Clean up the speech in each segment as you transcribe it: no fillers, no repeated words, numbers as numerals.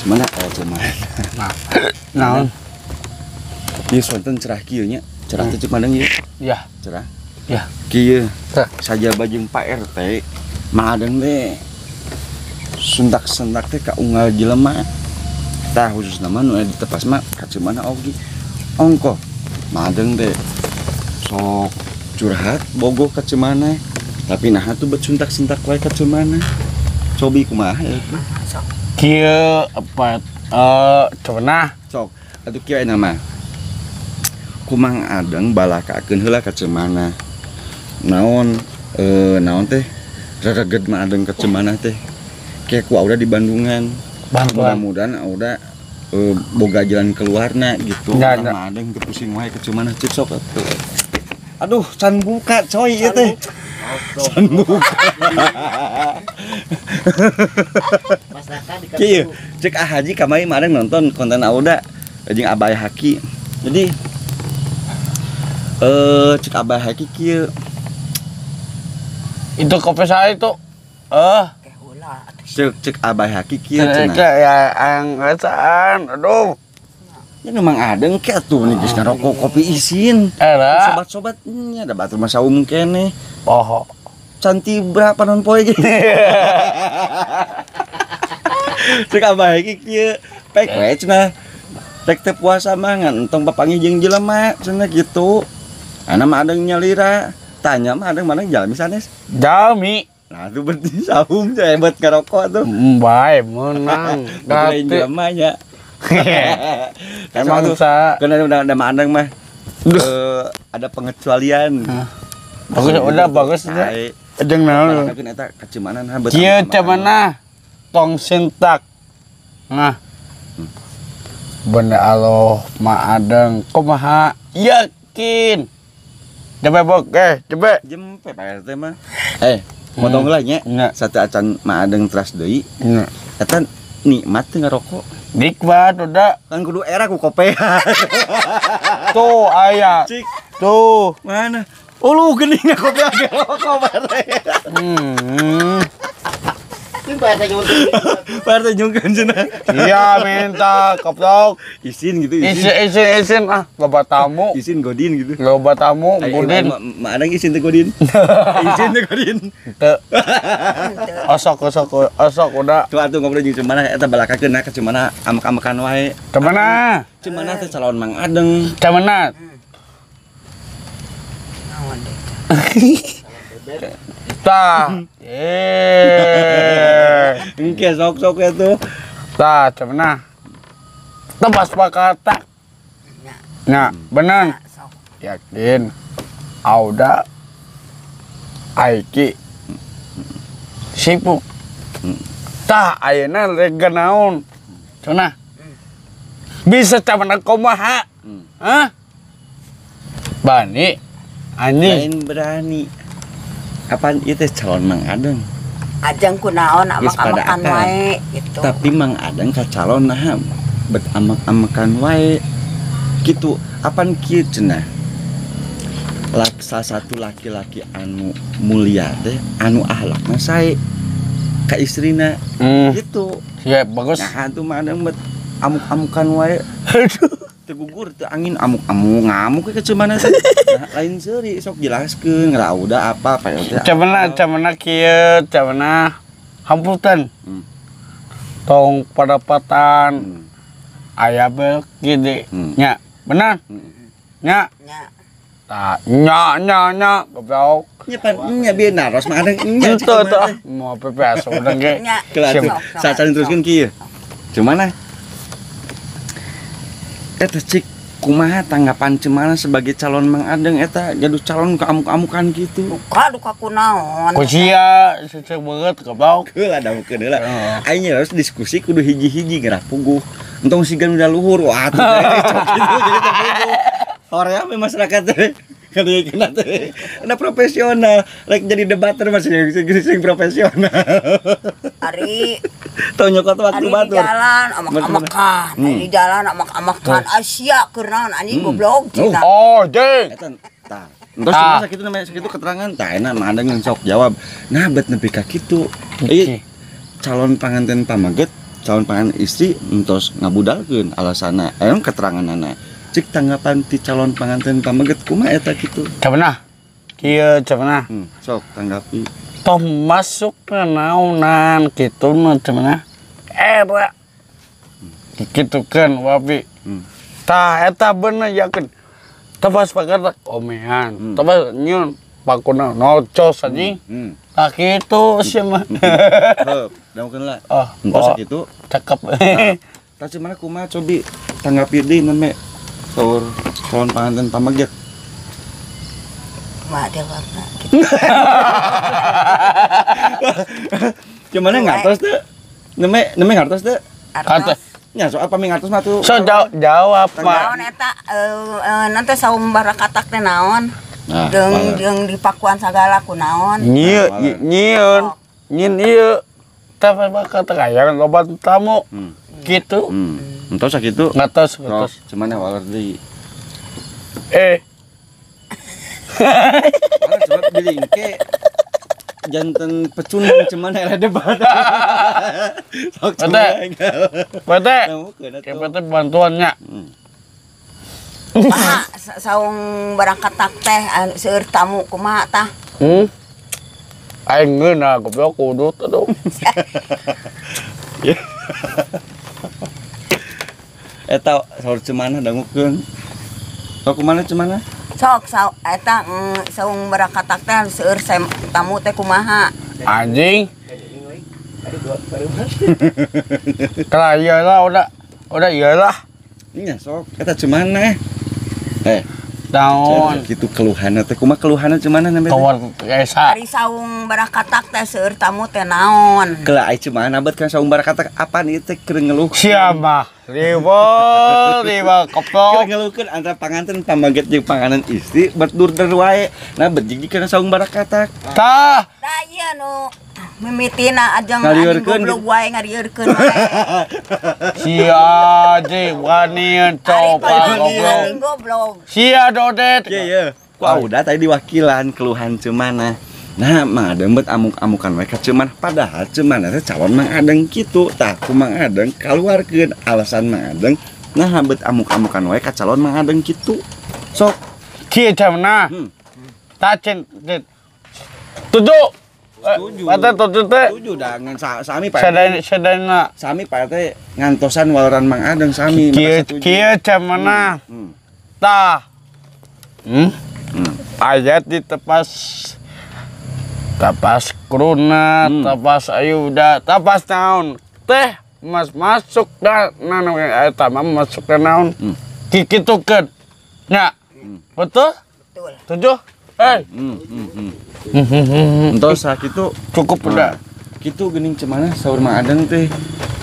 Cemana cemana. Nah. Naon? Ieu sonten cerah kieu nya. Cerah teh cek mandang ieu. Ya. Cerah. Ya. Kieu. Tah. Sajaba jeung Pak RT Mang Adeng teh suntak-sentak teh ka unggal jelema. Tah khususna mah nu di tepas mah ka cemana oge. Ongkoh Mang Adeng teh sok curhat bogoh ka cemana. Tapi naha tuh bet suntak-sentak wae ka cemana. Cobi kumaha ya teh? Kieu apa cenah sok atuh kieu aya nama. Ku Mang Adeng balakakeun heula ka cemana. Naon naon teh rereget Mang Adeng ka cemana teh. Kayak ku Auda di Bandungan. Mudah-mudahan Auda boga jalan keluarna gitu. Mang Adeng teu pusing wae ka cemana cik sok atuh. Aduh, can buka coy ieu teh. Can buka. Kieu, cek Ah Haji kamari Mang Adeng nonton konten Auda jeung Abai Haki. Jadi cek Abai Haki kieu. Itu kopi saya itu. Cek Abai Haki kieu cenah. Ya anggasan, aduh. Ya Mang Adeng ke atuh nih geus ngarokok kopi isin. Sobat-sobat nya ada batur mah saum keneh. Oh. Canti berapa non poe ge. Cek Abai Haki kieu, pek we cenah. Rek teu puasa mah ngan entong papanggih jeung jelema cenah gitu. Ana Mang Adeng nyalira, tanya Mang Adeng mana jalmi sanes? Jalmi. Nah tuh berarti saum hebat ngarokok tuh. Bae meunang. Lain jelema nya. Emang sa karena udah Mang Adeng mah ada pengecualian. Bagus udah bagus. Jeung naon? Eta ka cemana nah bet. Kieu cemana tong sintak. Nah. Bener Allah Mang Adeng kumaha yakin. Jempe bok jempe. Jempe Pak RT mah. Motong heula nya. Satu acan Mang Adeng teras deui. Eta nikmat teu ngarokok. Nikmat udah. Kan kudu era ku kopean. Tuh aya. Cik. Tuh. Mana? Ulu geuning kopean ge rokok Pak RT. Pak RT nyungkeun cenah. Iya minta koplok. Isin gitu isin. Isin ah loba tamu. Isin godin gitu. Loba tamu godin. Mang Adeng isin teh godin. Isin teh godin. Teu. Osok osok udah. Tuh atuh ngobrol jeung cemana eta balakakeun ka cemana amek-amekan wae. Cemana? Cemana teh calon Mang Adeng. Cemana? Naon deui. Tah. Engke sok-sok itu. Tah, cemana? Tebas pakata. Nah, bener. Yakin. Auda Aiki sibuk. Tah, ayeuna rek naon? Cenah. Bisa cemana kumaha? Hah? Bani anjing. Lain berani. Apaan itu calon Mang Adeng? Ajeng kunaon amak-amakan wae gitu. Tapi Mang Adeng ka calon nah bet amak-amakan wae gitu. Apaan kieu cenah? Salah satu laki-laki anu mulia teh anu ahlakna sae ka istrina gitu. Ya bagus. Nah atuh Mang Adeng bet amuk-amukan wae. Tegugur teu angin amuk-amuk ngamuk ke cemana teh. Nah, lain seuri sok jelaskeun ngarauda apa Pak RT. Cemana cemana kieu cemana hamputan. Tong padapatan. Aya beuk gede. Nya, bener? Nya. Nya. Tah, nya nya nya goblok. Nya pan nya bieu naros Mang Adeng nya. Teu teu mau PPS urang ge. Sacan teruskeun kieu. Cemana? Eta cik kumaha tanggapan cemana sebagai calon Mang Adeng eta gaduh calon keamuk-amukan gitu. Duka duka kunaon. Ku sia seuseuk banget goblok. Heula damukeun heula. Aing harus diskusi kudu hiji-hiji geura puguh. Entong sigan udah luhur wah atuh cok gitu jadi teu puguh. Hoream we masyarakat teh. Kena teh. Ada profesional, rek jadi debater masih sing profesional. Ari tau nyokot waktu batur. Ari di jalan amak-amakan, ari di jalan amak-amakan Asia keur naon anjing goblok cenah. Oh, jeung. Eta tah. Entos cuma sakitu namanya sakitu keterangan tah enak Mang Adeng sok jawab. Nah bet nepi ka kitu. Ieu calon panganten pameget Calon panganten istri entos ngabudalkeun alasana aya keteranganana. Cik tanggapan ti calon panganten pameget kumaha eta kitu? Cenah. Kieu cenah. Sok tanggapi. Toh masuk naonan kitu mah cenah. Era. Kitukeun wabi. Tah eta bener yakin. Tepas pakai omean. Tepas nyun pakuna nocos anjing. Tah kitu sih mah. Heup, dangukeun lah. Oh, entos sakitu. Cakep. Tah cenah kumaha cobi tanggapi deui neme saur calon panganten pameget. Kumaha jawabna kitu. Cuman ngartos teu? Neme ngartos teu? Ngartos. Nya soal pami ngartos mah tuh. So jawab mah. Naon eta nanti saum barakatak teh naon? Jeung dipakuan sagala ku naon? Nyieun. Nyin ieu. Teh barakatak aya loba tamu. Kitu. Entos sakitu. Ngartos, ngartos. Cuman waler deui. Waler coba beli engke janten pecundang cuman era debat. Sok cuman. Pete. Pete bantuannya. Kumaha saung barakatak teh seueur tamu kumaha tah? Aing ngeunah goblok kudu teh. Eta saur cemana dangukeun. Sok kumaha cemana? Sok eta saung barakatak teh seueur tamu teh kumaha? Anjing. Kalah iyalah udah iyalah. Nya sok eta cemana? Naon? Kitu keluhanna teh kumaha keluhanna cemana namanya? Tawar esa. Ari saung barakatak teh seueur tamu teh naon? Kelah ai cemana bet kan saung barakatak apaan ieu teh keur ngeluh? Sia mah riweuh riweuh koplok. Keur ngeluhkeun antara panganten pameget jeung panganan istri berdur-dur wae. Nah berjigig kana saung barakatak. Tah. Tah ieu nu mimitina ajeng anjing goblok wae ngarieurkeun wae. Sia anjing wanian coba goblok. Sia dodet. Iya. Ku udah tadi diwakilan keluhan cemana. Nah, Mang Adeng bet amuk-amukan we ka Cemana padahal Cemana teh calon Mang Adeng kitu. Tah ku Mang Adeng kaluarkeun alasan Mang Adeng nah bet amuk-amukan we ka calon Mang Adeng kitu. Sok kieu Cemana. Tah cen tujuh. Setuju. Pate tujuh teh. Setuju dah ngan sami Pak. Sadayana. Sami Pak teh ngantosan waleran Mang Adeng sami. Kieu Cemana. Tah. Ayat di tepas tapas kruna, tapas ayuda, tapas naon. Teh mas masuk dah nanu eta mah masuk ke naon. Kikitukeun. Nya. Betul? Betul. Tujuh. Entos sakitu cukup udah. Kitu geuning Cemana saur Mang Adeng teh.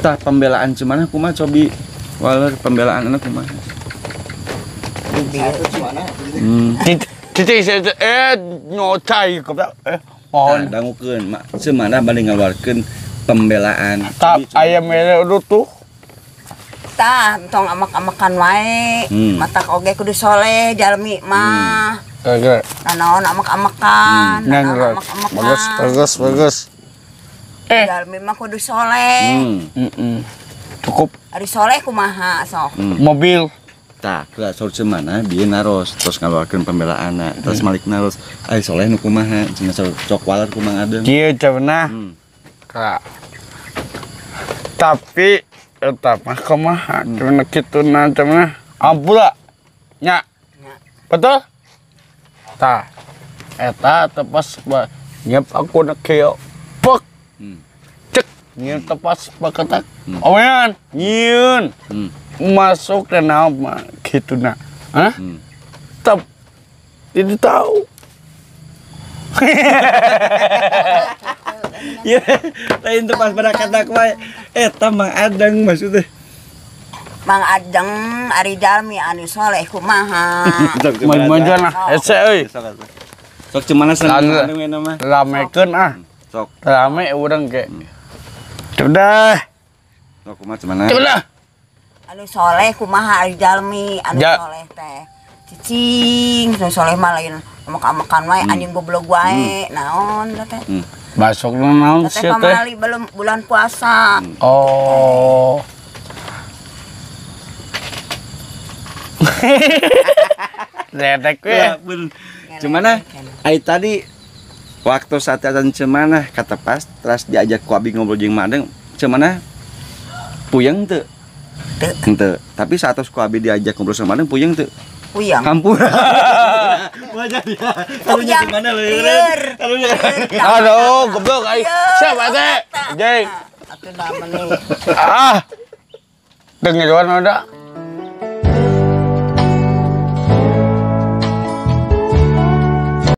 Tah pembelaan Cemana kumaha cobi waler pembelaan anak kumaha? Cici nyocai goblok. Mohon dangukeun mak Cemana bade ngaluarkeun pembelaan. Tah aya mere tuh. Tah tong amak-amakan wae. Matak oge kudu soleh jalmi mah. Oke. Naon amak-amakan, naon amak-amakan. Bagus, bagus, bagus. Jalmi mah kudu soleh. Cukup. Ari soleh kumaha sok? Mobil. Tah, geus saur Cemana bieu naros terus ngaluarkeun pembelaanna, terus malik naros. Ai soleh nu kumaha? Cenah saur cok waler ku Mang Adeng. Kieu Cemana. Ka. Tapi eta mah kumaha? Cemana kituna Cemana? Ampura. Nya. Betul? Tah. Eta tepas nyep aku na kieu. Pek. Cek nyep tepas baketak. Omean, nyieun. Masuk ke nama gitu nah. Hah? Tep. Tidak tahu. Ya, lain tepas barakatak wae. Eta Mang Adeng maksudnya. Mang Adeng ari jalmi anu soleh kumaha. Main-main lah, hese euy. Sok Cemana seneng Mang Adeng we mah. Ramekeun ah. Sok. Rame urang ge. Sudah. Sok kumaha Cemana? Sudah. Anu soleh kumaha ari jalmi anu soleh teh. Cicing, anu soleh mah lain amak-amakan wae anjing goblok wae naon teh. Basok naon sih teh? Pamali belum bulan puasa. Oh. Ledek we. Cuman ai tadi waktu saat acan cemanah kata pas terus diajak ku abi ngobrol jeung Madeng cemanah puyeng teu? Teu. Tapi saat ku abi diajak ngobrol sama Madeng puyeng teu? Puyeng. Kampung. Wajah dia. Karunya di mana leureun? Aduh, goblok ai. Siapa teh? Jeng. Atuh da meni. Ah. Dengeruan udah.